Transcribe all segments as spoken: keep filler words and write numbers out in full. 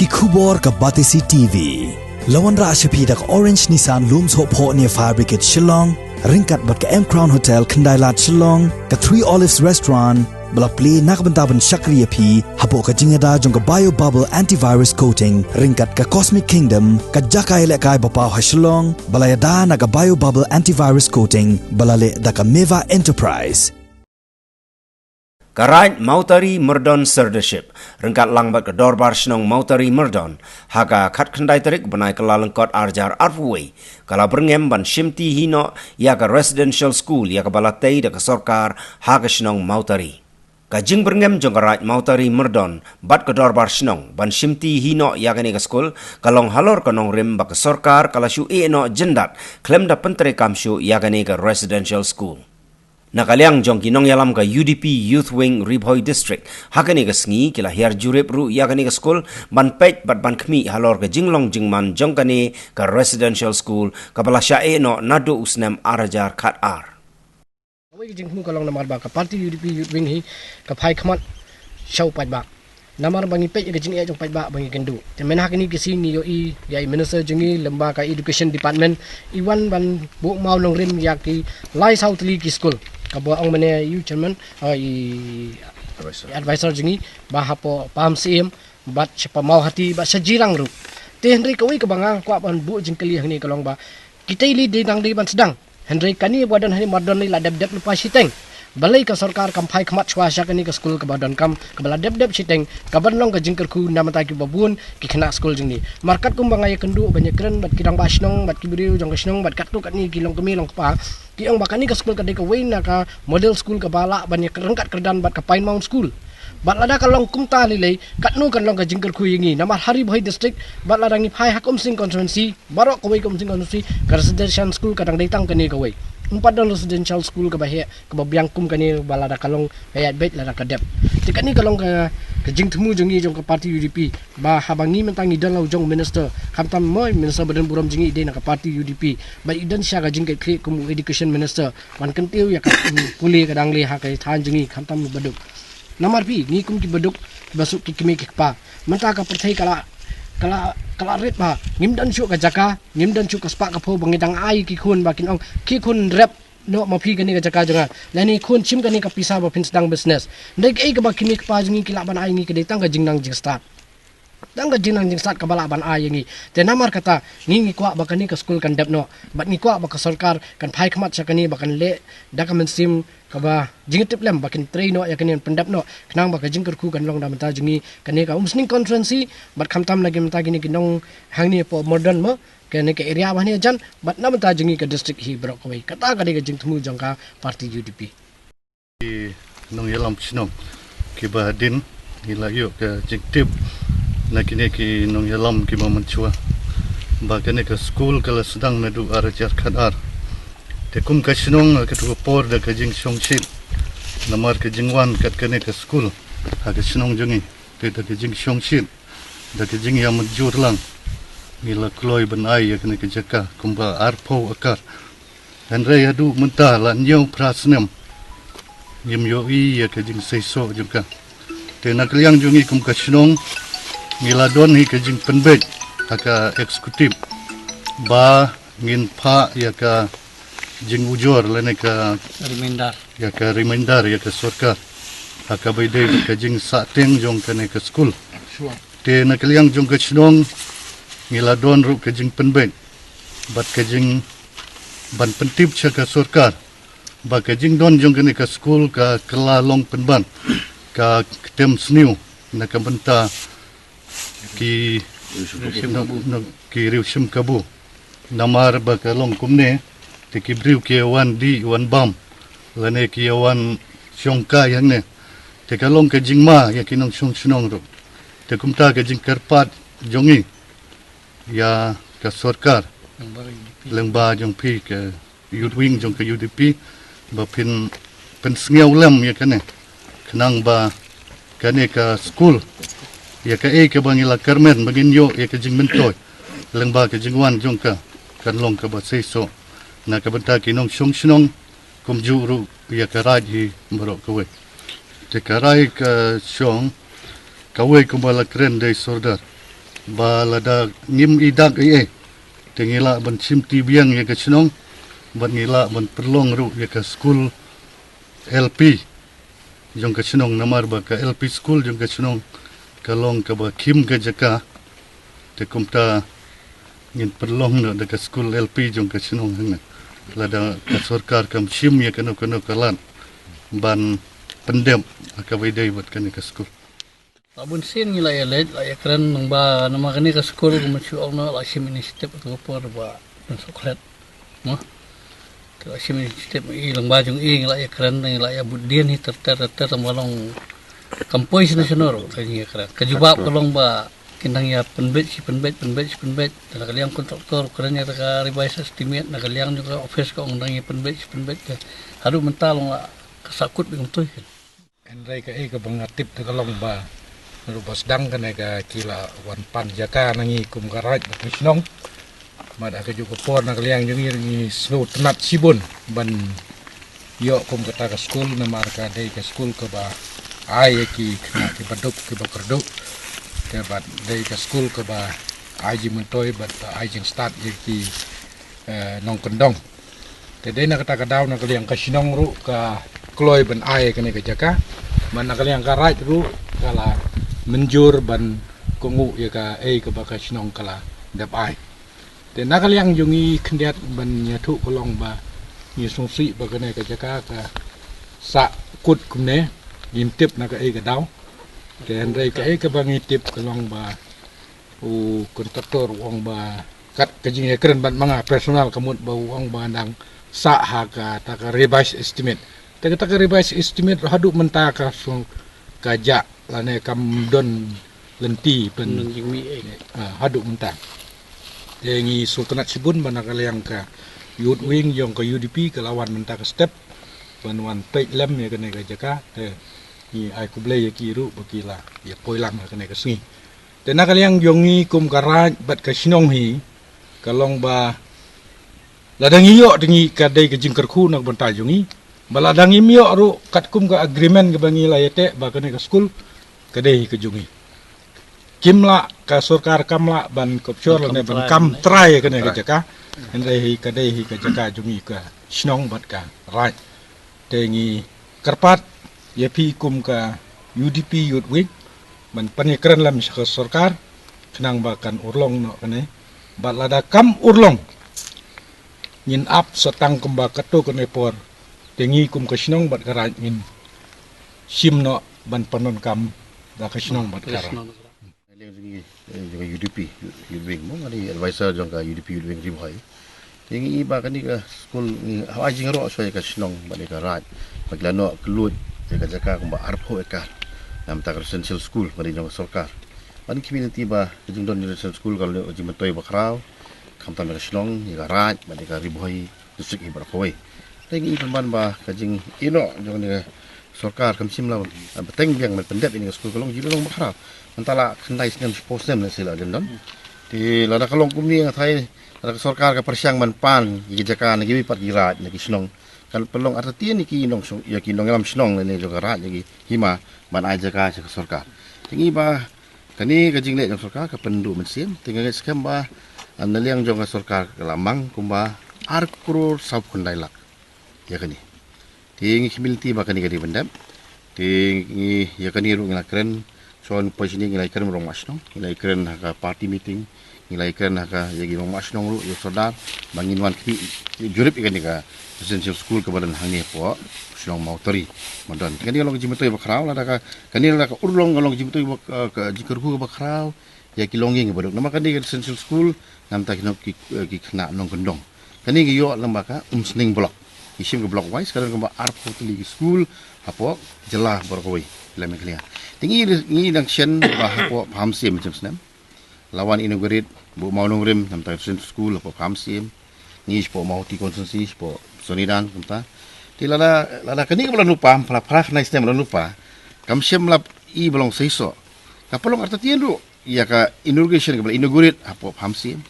Ki khubor ka Batesi T V. La wanrah sha phi da ka Orange Nissan Lum Sohphoh near Fire Brigade Shillong, ryngkat bad ka M Crown Hotel Khyndailad Shillong, ka Three Olives Restaurant, ba la plie na ka bynta ban shakri ïa phi hapoh ka jingïada jong ka Bio Bubble Antivirus Coating, ryngkat ka Cosmic Kingdom, ka jaka ïalehkai ba paw ha Shillong, ba la ïada na ka Bio Bubble Antivirus Coating, ba la leh da ka Meva Enterprise. Ka Raid Mawtari Myrdon Serdaship, ryngkat lang bad ka Dorbar Shnong Mawtari Myrdon, ha ka khatkhyndai tarik bnai Kyllalyngkot arhajar arphew wei, ka la byrngem ban shimti hi noh ïa ka residential school ïa kaba la tei da ka sorkar ha ka shnong Mawtari. Ka jingbyrngem jong ka Raid Mawtari Myrdon bad ka Dorbar Shnong ban shimti hi noh ïa kane ka skul, ka long halor ka nongrim ba ka sorkar ka la shu ïeh noh jyndat khlem da pyntreikam shuh ïa kane ka residential school. Na ka liang jong ki nongïalam ka U D P Youth Wing Ri Bhoi District, ha kane ka sngi ki la hiar jurip ruh ïa kane ka skul ban peit bad ban khmih halor ka jinglong jingman jong kane ka residential school kaba la shah ïeh noh naduh u snem arhajar khatar. Kawei ka jingthmu ka long namar ba ka party U D P Youth Wing hi ka phai khmat sha u paidbah. Namar ba ngi peit ïa ka jingeh jong paidbah ba ngi kynduh. Te mynta ha kine ki sngi ngi ïohi ïa i Minister jong ngi lyngba ka Education Department, i wan ban buh maw nongrim ïa ki lai saw tylli ki skul. Kaba ong mynne ïa u Chairman, ah, i Advisor jong ngi, ba hapoh Pahamsyiem bad sha Mawhati bad sha Jirang ruh. Te hynrei kawei kaba nga kwah ban buh jingkylli hangne ka long ba kita i lei dei nang dei ban sdang. Hynrei kane ba don hangne Myrdon ne la dep dep lypa shiteng. Balei ka sorkar kam phai khmat shuwa sha kane ka skul kaba donkam, kaba la dep dep shiteng, kaban long ka jingkyrkhu na bynta kiba bun ki khynnah skul jong ngi. Namar katkum ba nga ïakynduh ban ïakren bad ki rangbah shnong bad ki briew jong ka shnong bad katto katne ki longkmie longkpa, ki ong ba kane ka skul ka dei kawei na ka model skul kaba lah ban ïaryngkat kyrdan bad ka Pine Mount School. Bad lada ka long kumta lei lei, katno kan long ka jingkyrkhu ïa ngi namar ha Ri Bhoi District, bad lada ngi phai ha ka Umsning Constituency, baroh kawei ka Umsning Constituency, ka residential school ka dang dei tang kane kawei. Ym pat don residential school kaba heh, kaba biang kum kane ba lada ka long ka ïaid beit lada ka dep. Te kane ka long ka, ka jingthmu jong ngi jong ka party U D P, ba haba ngi mynta ngi don la u jong u minister, khamtam mo i minister ba don burom jong ngi i dei na ka party U D P, ba i don sha ka jingkitkhlieh kum u education minister, ban kyntiew ïa ka, mm, pule ka dang leh ha ka thaiñ jong ngi khamtam ba duk. Namar phi, ngi kum kiba duk, kiba suk ki kmie ki kpa. Mynta ka pyrthei ka la, ka la, ka la rit bha. Ngim don shuh ka jaka, ngim don shuh ka spah ka phew ba ngi dang ai ki khun ba kin ong, ki khun rep noh ma phi kane ka jaka jong nga. Lane khun shim kane ka pisa ba phin sdang business. Hynrei kaei kaba kmie kpa jong ngi ki lah ban ai ngi ka dei tang ka jingnang jingstad. Tang ka jingnang jingstad kaba lah ban ai ïa ngi. Te namar kata, ngi ngi kwah ba kane ka skul kan dep noh. Bad ngi kwah ba ka sorkar kan phai khmat sha kane ba kan leh da ka mynsiem kaba jingtip lem ba kin trei noh ïa kane ban pyndep noh. Khnang ba ka jingkyrkhu kan long da bynta jong ngi kane ka Umsning Constituency. Bad khamtam na ki mynta kine ki nong hangne hapoh Myrdon mo. Kane ka area ba hangne jan, bad na bynta jong ngi ka district hi baroh kawei. Kata ka dei ka jingthmu jong ka party U D P. Ki nongïalam shnong kiba hadien ngi la ïoh ka jingtip na kine ki nongïalam kiba mynshuwa ba kane ka skul ka la sdang naduh arhajar khatar. Te kum ka shnong ha katto ka por da ka jingshongshit namar ka jingwan kat kane ka skul ha ka shnong jong ngi. Te da ka jingshongshit, da ka jingïamynjur lang, ngi la kloi ban ai ïa kane ka jaka kumba arphew akar. Hynrei haduh mynta la hynñiew phra snem ngim ïohi ïa ka jingseisoh jong ka. Te na ka liang jong ngi kum ka shnong ngi la don hi ka jingpynbeit ha ka executive ba ngin phah ïa ka jingujor lane ka reminder, ïa ka reminder ïa ka sorkar ha kaba ïadei bad ka jingsahteng jong kane ka skul. Sure. Te na ka liang jong ka shnong ngi la don ruh ka jingpynbeit bad ka jing ban pyntip sha ka sorkar ba ka jingdon jong kane ka skul ka kylla long pynban ka ktem sniew na ka bynta ki, na, na, ki riewshim kabu. Namar ba ka long kumne, te ki briew ki wan dih wan bam, lane ki wan shongkai hangne. Te ka long ka jingma ïa ki nongshong shnong ruh. Te kumta ka jingkyrpad jong ngi ïa ka sorkar lyngba jong phi ka Youth Wing jong ka U D P ba phin pynsngew lem ïa kane, khnang ba kane ka skul ïa kaei kaba ngi la kyrmen ba ngin ïoh ïa ka jingmyntoi lyngba ka jingwan jong ka kan long kaba seisoh na ka bynta ki nongshong shnong kumjuh ruh ïa ka raid hi baroh kawei. Te ka rai ka shong kawei kumba la kren da i Sordar. Ba lada ngim i dak ei ei, te ngi lah ban shim ti biang ïa ka shnong, bad ngi lah ban pynlong ruh ïa ka skul L P jong ka shnong, namar ba ka L P skul jong ka shnong ka long kaba khim ka jaka. Te kumta ngin pynlong noh da ka skul L P jong ka shnong hangne, lada ka sorkar kam shim ïa kano kano ka lad ban pyndep ha kaba ïadei bad kane ka skul. La bun sien ngi la ïa leit, la ïa kren lyngba, namar kane ka skul kumba shu ong noh, la shim initiative ha kato ka por ba Prince Soklet, mo. Te la shim initiative i lyngba jong i, ngi la ïa kren, ngi la ïa bud dien hi ter ter ter ter, tang ba long kam poi shano shano ruh, te ngi ïa kren. Ka jubab ka long ba kin dang ïa pynbeit shi pynbeit, pynbeit shi pynbeit. Te na ka liang kontraktor u kren ïa ka revised estimate, na ka liang jong ka office ka ong dang ïa pynbeit shi pynbeit. Te haduh mynta long la ka sahkut beit kumto hi. Hynrei kaei kaba nga tip te ka long ba naduh ba sdang kane ka ki la wan pan jaka na ngi kum ka raid bad ka shnong. Bad ha kajuh ka por na ka liang jong ngi, ngi sngewtynnat shibun ban ïoh kum kata ka skul, namar ka dei ka skul kaba ai ïa ki khynnah kiba duk kiba kyrduh. Te bad dei ka skul kaba ai jingmyntoi bad ai jingstad ïa ki, eh, nongkyndong. Te dei na kata ka daw na ka liang ka shnong ruh ka kloi ban ai kane ka jaka. Bad na ka liang ka raid ruh ka la mynjur ban kohnguh ïa kaei kaba ka shnong ka la dep ai. Te na ka liang jong ngi khyndiat ban ïathuh ka long ba ngi sngewsih ba kane ka jaka ka sahkut kumne, ngim tip na kaei ka daw. Te hynrei kaei kaba ngi tip ka long ba u kontraktor u ong ba kat ka jingïakren bad ma nga personal ka mut ba u ong ba dang sah ha kata ka revised estimate. Te kata ka revised estimate haduh mynta ka shu ka jah lane kam don lynti pyn, don jingmih ei. Ah, haduh mynta. Te ngi sngewtynnat shibun ba na ka liang ka youth wing jong ka U D P ka la wan mynta ka step ban wan peit lem ïa kane ka jaka. Te ngi ai khublei ïa ki ruh ba ki la ïa poi lang ha kane ka sngi. Te na ka liang jong ngi kum ka raid bad ka shnong hi ka long ba lada ngi ïoh te ngi ka dei ka jingkyrkhu na ka bynta jong ngi. Ba lada ngim ïoh ruh katkum ka agreement kaba ngi la ïateh ba kane ka skul ka dei hi ka jong ngi. Kim lah, ka sorkar kam lah ban kop shor lane ban kam trai kane ka jaka. Hynrei hi ka dei hi ka jaka jong ngi ka shnong bad ka raid. Te ngi kyrpad ïa phi kum ka U D P Youth Wing ban pynïakren lem sha ka sorkar khnang ba kan urlong noh kane. Bad lada kam urlong ngin ap sa tang kumba katto katne por. Te ngi kum ka shnong bad ka raid ngin shim noh ban pyndonkam da ka shnong bad ka raid. Leng jong ngi, eh, jong ka U D P Youth Wing mo, nga dei advisor jong ka U D P Youth Wing Ri Bhoi. Te ngi i ba kane ka skul ngi ai jingïaroh shuwa ïa ka shnong bad ïa ka raid ba ki la noh kylluid ïa ka jaka kumba arphew ekar na bynta ka residential school ba dei jong ka sorkar. Bad ngi khmih lynti ba ka jingdon residential school ka long ka jingmyntoi ba khraw khamtam ïa ka shnong, ïa ka raid bad ïa ka Ri Bhoi district hi baroh kawei. Te ngi i pynban ba ka jingïehnoh jong kane ka sorkar kam shym la bteng biang ban pyndep ïa kane ka skul, ka long jinglong ba khraw. Mynta la khyndai snem, shiphew snem lehse la dang don. Te lada ka long kumne nga tharai lada ka sorkar ka pyrshang ban pan ïa ki jaka na kiwei pat ki raid na ki shnong, kan pynlong artatien ïa ki nong shnong, ïa ki nongïalam shnong lane jong ka raid, ïa ki hima ban ai jaka sha ka sorkar. Te ngi ba kane ka jingleh jong sorkar ka pynduh mynsiem, te nga ngeit skhem ba, ah, na liang jong ka sorkar ka la mang kumba ar klur sawphew khyndai lak ïa kane. Te ngi khmih lynti ba kane ka dei ban dep. Te ngi ïa kane ruh ngi la kren, shwa ngi poi shane ngi la ïakren rong ma shnong, ngi la ïakren ha ka party meeting, ngi la ïakren ha ka ïa ki rong ma shnong ruh, ïa u sordar ba ngin wan khmih jurip ïa kane ka residential school kaba don hangne hapoh shnong Mawtari. Ba don kane ka long ka jingmyntoi ba khraw, lada ka, kane lada ka urlong ka long ka jingmyntoi ba, ka, ka jingkyrkhu kaba khraw ïa ki longïing kiba duk. Namar kane ka residential school na bynta ki nong, ki, eh, ki khynnah nongkyndong. Kane ngi ïoh lyngba ka Umsning block. Ngi shim ka block wise, ka don kumba arphew tylli ki skul hapoh jylla baroh kawei, jylla Meghalaya. Te ngi, ngi dang shen ba hapoh Pahamsyiem jong snem la wan inaugurate ba u mawnongrim na bynta ka residential school hapoh Pahamsyiem. Ngi shapoh Mawhati constituency, shapoh Sonidan kumta. Te lada, lada kane kaba la lypa, phra, phra khyndai snem la lypa, kam shym la i ba long seisoh. Ka pynlong artatien ruh ïa ka inauguration kaba la inaugurate hapoh Pahamsyiem,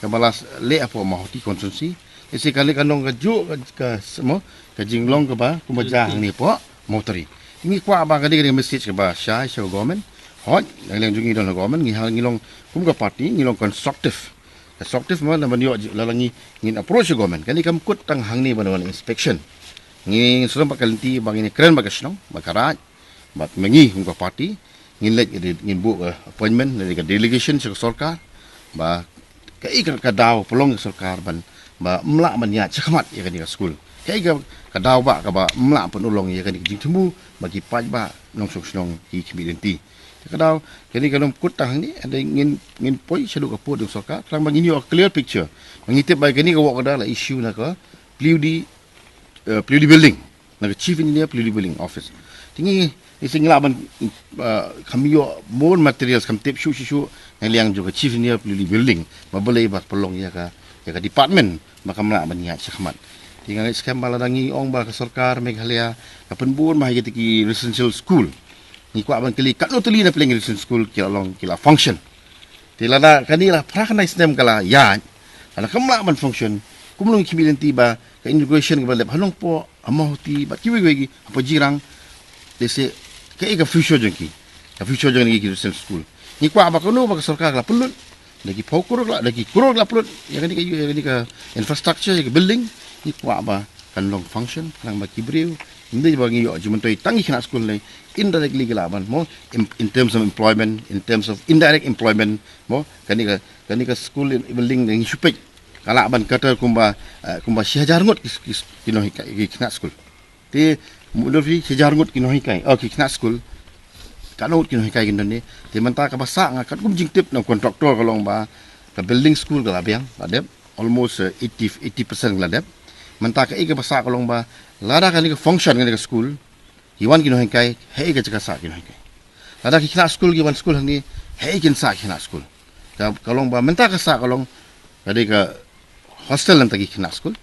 kaba la leh hapoh Mawhati constituency. Ise kane ka long kajuh ka, ka, mo, ka jinglong kaba kumba jia hangne hapoh Mawtari. Te ngi kwah ba ka dei ka message kaba shai sha ka government Hoi, na liang jong ngi don ha government, ngi ha ngi long kum ka party, ngi long constructive. Constructive ma na ban ïoh la la ngi ngin approach government. Kane kam kut tang hangne ban wan inspection. Ngi sdang ba ka lynti ba ngin kren ba ka shnong, ba ka raid, ba ma ngi kum ka party, ngin leit ngin buh ka appointment, leit ka delegation sha ka sorkar, ba ka i ka daw pynlong ka sorkar ban ba mlah ban ïa shakhmat ïa kane ka skul. Ka i ka daw ba ka ba mlah pynlong ïa kane ka jingthmu ba ki paidbah nongshong shnong ki khmih lynti. Ka daw kane ka nongkut tang hangne, ada ngin ngin poi shaduh ka pud jong sorkar, tang ba ngin ïoh clear picture. Ba ngi tip ba kane ka wok ka da la issue na ka PWD, eh, PWD building, na ka Chief Engineer PWD building office. Te ngi ngi sing lah ban, eh, kam ïoh more materials, kam tip shuh shuh shuh na liang jong ka Chief Engineer PWD building ba balei ba pynlong ïa ka ïa ka department ba kam lah ban ïa shakhmat. Te nga ngeit skhem ba lada ngi ong ba ka sorkar Meghalaya ka pynbun ba ha ki residential school, ngi kwah ban kylli katno tylli na pdeng residential school ki la long, ki la function. Te lada kane la phra khyndai snem ka la ïaid, lada kam lah ban function, kumno ngi khmih lynti ba ka inauguration ka ba lep ha Nongpoh, ha Mawhati, bad kiwei kiwei ki, ha Pajirang, te se ka i ka future jong ki, ka future jong ki residential school. Ngi kwah ba kano ba ka sorkar ka la pynlut da ki phew klur, la da ki klur la pynlut ïa kane ka, ïa kane ka infrastructure, ïa ka building, ngi kwah ba kan long function, khnang ba ki briew, ym dei ba ngi ïoh jingmyntoi tang ki khynnah skul ne, indirectly ki lah ban mo, in, in terms of employment, in terms of indirect employment, mo, kane ka kane ka skul building ngi shu peit ka lah ban cater kumba, eh, kumba shi hajar ngut ki, ki, ki nonghikai, ki khynnah skul. Te mudahfi shi hajar ngut ki nonghikai, oh, ki khynnah skul, katno ngut ki nonghikai ki don ne. Te mynta ka ba sah nga katkum jingtip na kontraktor ka long ba ka building skul ka la biang, la dep almost, eh, eighty, eighty percent la dep. Mynta ka i ka ba sah ka long ba lada kane ka function kane ka skul, ki wan ki nonghikai, ha i ka jaka sah ki nonghikai. Lada ki khynnah skul ki wan skul hangne, ha i kin sah ki khynnah skul. Ka, ka long ba mynta ka sah ka long, ka dei ka hostel namta ki khynnah skul,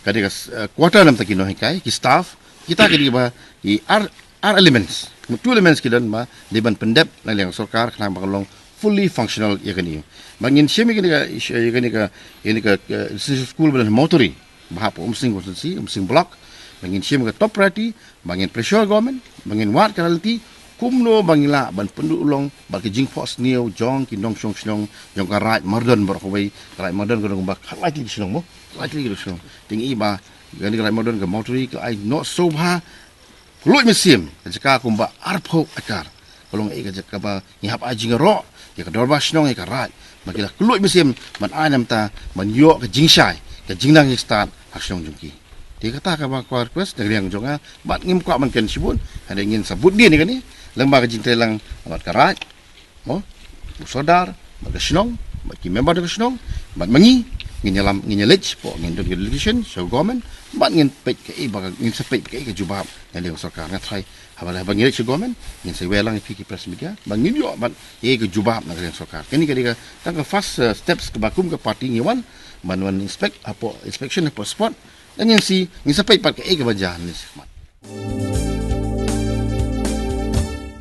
ka dei ka, eh, quarter namta ki nonghikai, ki staff, kita ki dei ba ki ar, ar elements, two elements ki don ba dei ban pyndep na liang sorkar khnang ba ka long fully functional ïa kane. Ba ngin shim ïa kane ka, ïa kane ka, ïa kane ka, eh, school ba don ha Mawturi, ba hapoh Umsning constituency, Umsning block, ba ngin shim ka top priority, ba ngin pressure government, ba ngin wad ka lynti kumno ba ngi lah ban pynduh long bad ka jingphohsniew jong ki nongshong shnong jong ka Raid Mardon baroh kawei. Ka Raid Mardon ka dei kumba khatlai tylli ki shnong mo, khatlai tylli ki shnong. Te ngi i ba kane ka Raid Mardon ka Mawturi ka la ai noh sngewbha kylluid mynsiem ka jaka kumba arphew acre. Ka long i ka jaka ba ngi hap ai jingïaroh ïa ka dorbar shnong, ïa ka raid, ba ki la kylluid mynsiem ban ai namta ban ïoh ka jingshai, ka jingnang jingstad ha shnong jong ki. Te kata kaba ka request na ka liang jong nga, bad ngim kwah ban kren shibun, hynrei ngin sa bud dien ïa kane lyngba ka jingtrei lang bad ka raid, mo, u sordar, bad ka shnong, bad ki member ka shnong, bad ma ngi, ngin ïalam, ngin ïaleit, po, ngin don ka delegation sha government, bad ngin peit kaei ba ka, ngin sa peit kaei ka jubab na ka liang sorkar. Nga tharai haba, haba ngi leit sha government, ngin sa ïalang ïa phi ki press media, ba ngin ïoh bad ïa ka jubab na ka liang sorkar. Kane ka dei ka, tang ka first, eh, steps kaba kum ka party ngi wan ban wan inspect hapoh, inspection hapoh spot. Ngin sa, ngin sa peit pat kaei kaba jia ne shakhmat.